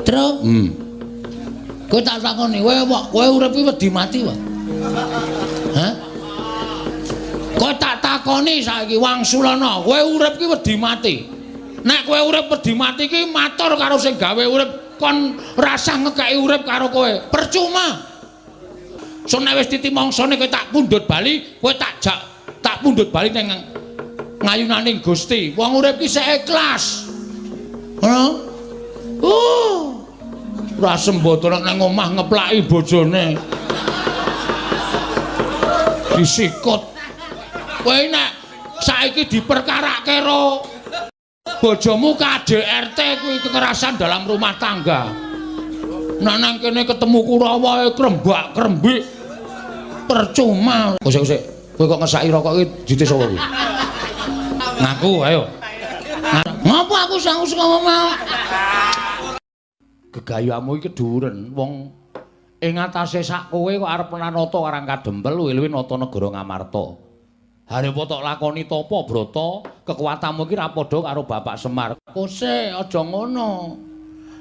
Tru. Kowe tak takoni, kowe kowe urip iki wedi mati wae. Hah? Kowe tak takoni saiki Wangsulana, kowe urip ki wedi mati. Nek kowe urip wedi mati ki matur karo sing gawe urip kon rasah ngekeki urip karo kowe. Percuma. So nek wis titi mangsane kowe tak pundhut bali, kowe tak jak tak pundhut bali ning ngayunaning Gusti. Wong urip ki sik ikhlas. Ngono? Ora sembodo nek nang omah ngeplaki bojone. Disikut. Kowe nek saiki diperkarake karo bojomu KDRT kuwi kekerasan dalam rumah tangga. Nek nang kene ketemu Kurawa krembak-krembik percuma. Kosek kosek, kowe kok ngesaki rokok iki dite sapa kuwi? Ngaku ayo. Ngapa aku sangu saka omah? Gegayamu iki keduren wong ing atase sak kowe kok arep nata Karang Kadempel luwih-luwih nata negara Ngamarta. Harepa tok lakoni tapa brata, kekuatanmu iki ra padha karo Bapak Semar. Kose aja ngono.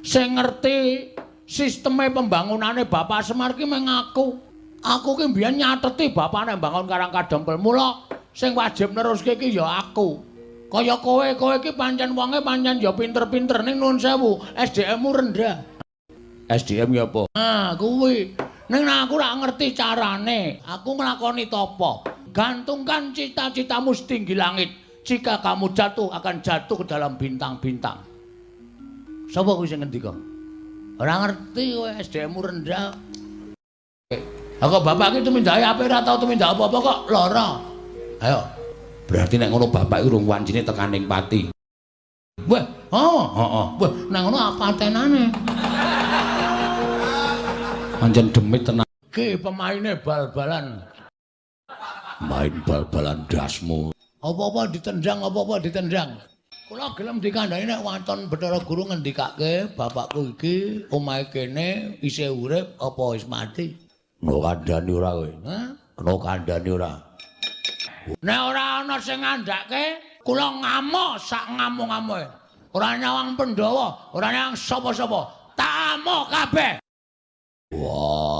Sing ngerti sisteme pembangunane Bapak Semar ki mung aku. Aku ki mbiyen nyateti bapak nek mbangun Karang Kadempel. Mula sing wajib neruske ki ya aku. Kaya kowe, kowe iki pancen wonge pancen ya pinter-pinter ning nuwun sewu, SDM-mu rendah. SDM ya apa? Ah, kuwi. Ning aku ora ngerti carane. Aku nglakoni tapa. Gantungkan cita-citamu setinggi langit. Jika kamu jatuh akan jatuh ke dalam bintang-bintang. Sapa kuwi sing ngendika? Ora ngerti kowe SDM-mu rendah. Lah kok bapak iki tumindake apik ora tau tumindak apa-apa kok lara. Ayo. Berarti nek ngono bapak iki urung wancine tekaning pati. Wah, oh, heeh. Wah, nek ngono apa tenane? Pancen demit tenan. Ki pemaine bal-balan. Main bal-balan dasmu. Apa-apa ditendang, apa-apa ditendang. Kula gelem dikandhani nek waton Bathara Guru ngendikake bapakku iki omahe kene isih urip apa wis mati. Kena kandhani ora kowe? Hah? Kena kandhani ora? Nek ora ana sing ngandhake, kula ngamuk sak ngamuk-ngamuke. Ora nyawang Pandhawa, ora nyawang sapa-sapa. Tak amuk kabeh. Wah.